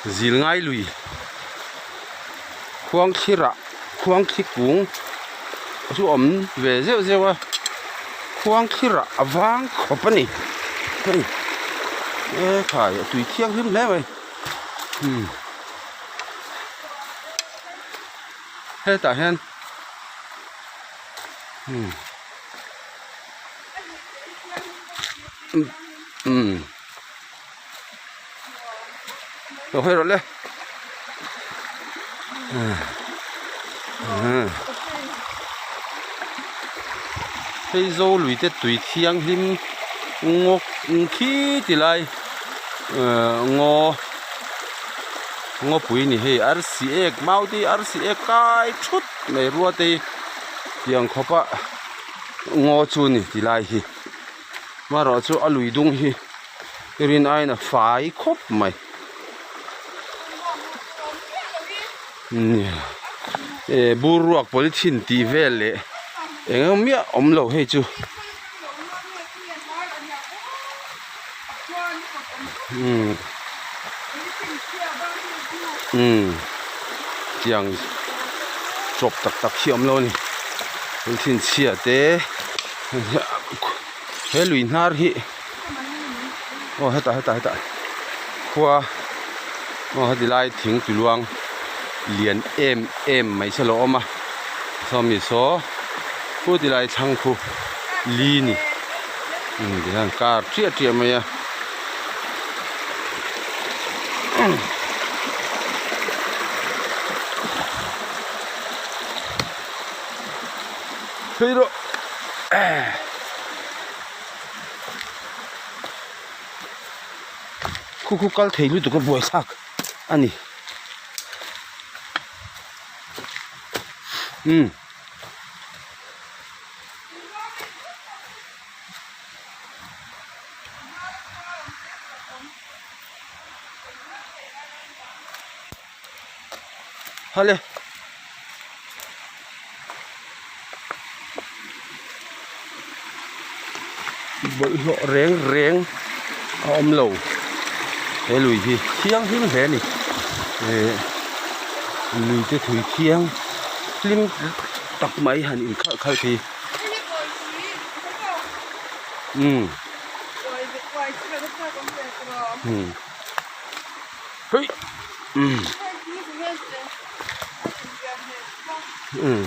Zil ngai lui khuang thli rah khuang thli kung chu a awm ve zeuh zeuh a khuang thli rah a vang khawp a ni hei e khai a tui thianghlim hle mai umm hetah hian umm umm. Lo hawi rawh le. Hei zo lui te tui thianghlim ngaw khi ti lai ngaw ngawpui ni hei arsi ek mau te hi arsi ek kai thut mai rua te hi tiang khawpa ngaw chu ni ti lai hi marawh chu a lui dung hi. Rin aiin a fai khawp mai. Eh bur ruak polythene tih vel leh eng eng miah awm lo hei chu. Umm umm tiang chawp tak tak hi awm lo a ni polythene chhia te he lui hnar hi. Aw hetah hetah hetah khua aw heti lai thing ti luang lian em em mai se lo awm a sawmi saw pu ti lai thlang khu li ni umm ti hian kar chiah chiah mai a. Phei rawh. Khu khu kal thei lutuk a buai thlak a ni umm hale. Bawlhhlawh reng reng a awm lo he lui hi thianghlim hle a ni eh lui te thui thiang hlim tak mai han in khalh khalh hi umm umm hei umm umm.